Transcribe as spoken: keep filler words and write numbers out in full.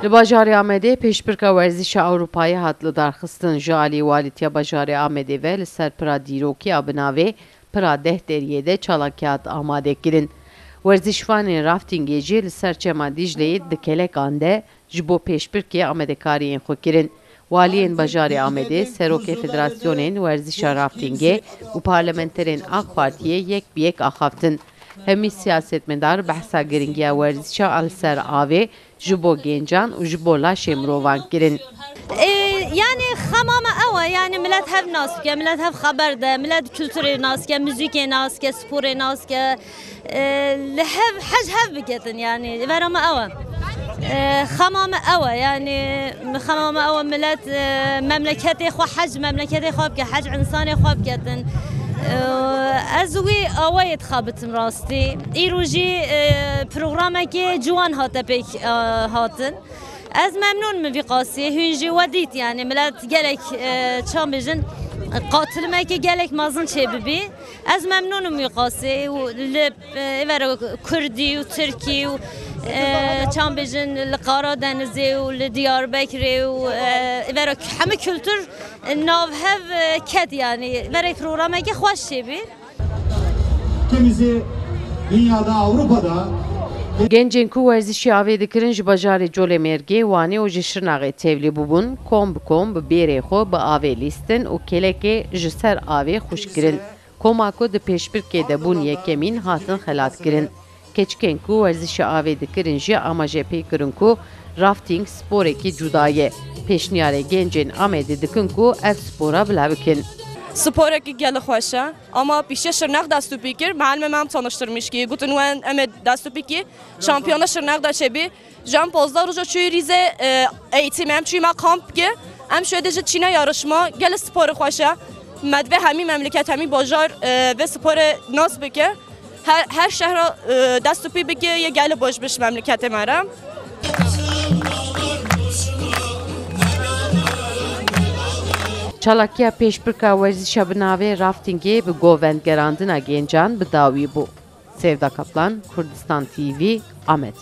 Li bajarê Amedê pêşbirka werzîşa Ewropayê hat lidarxistin. Ji alî Walîtiya Bajarê Amedê ve li ser pira dîrokî ya bi navê Pira Deh Deriyê de çalakiya hat amadekirin. Werzîşvanên raftingê jî li ser Çema Dîcleyê di kelekan de ji bo pêşbirkê amadekariyên xwe kirin. Waliyên bajarê Amedê, serokê federasyonên werzîşa raftingê û parlamenterên AK Partiyê yek bi yek axaftin. Hemî siyasetmedar behsa giringiya werzîşa li ser avê ji bo gencan û ji bo laşê mirovan kirin. E, yani xema me ew e, yani millet hev nas bike, millet hev xeber de, millet kulturê nas ke, muzîkê nas ke, sporê nas ke, e, li hev, hej hev biketin, yani vera me ew e. E, xema me ew e, yani xema me ew e, millet, e, memleketê xwe, hej memleketê xwe bike, hej insanê xwe biketin. E, ez wî awayê dixabitim rastî. Îro jî, e, programekê ciwan hate pêk, e, hatin. Ez memnûn im vî qasî. Hûn jî we dît, yani millet gelek, e, çan bêjin, qatilimekê gelek mezin çêbibî. Ez memnûn im wî qasî û li, e, êvera kurdî û tirkî û, e, çan bêjin li Qaradenizê û li Diyarbekirê û, e, êvera hemî kultur nav hev, e, ket, yani verê programekê xweş çêbî. Ülkemizi dünyada, Avrupa'da Gencên ku werzîşê avê dikirin ji bajarê Colemêrgê, Wanê û ji Şirnaxê tevlî bûbûn, kom bi kom bi bêrê xwe bi avê lîstin û kêlekê ji ser avê xwişk kirin. Koma ku di pêşbirkê de bûn yekemîn hatin xelatkirin. Keçikên ku werzîşê avê dikirin jî amaje pê kirin ku rafting sporekî cuda ye. Pêşniyarê gencên Amedê dikin ku ev spora bila bikin. Sporekî gelek xweş e. Ama piştî Şirnex dest û pî kir, mealime me em tanıştırmış kî. Gotin wen em ê dest û pî kî şampiyona Şirnex de çêbî. Ji em pazdeh roja çûyî rîzê, e, eğitim, em çûyî me kamp kî. Em şûyê dê jî çîne yarışma, gelek spor xweş e. Me divê hemî memleket, hemî bajar, e, vê sporê nas bike. Her, her şehra, e, dest û pî bike, yê gelek baş biş memleketê me re. Çalakiya pêşbirka werzîşa bi navê raftingê bi govend gerandina gencan bi dawî bû. Sevda Kaplan, Kurdistan T V, Amed.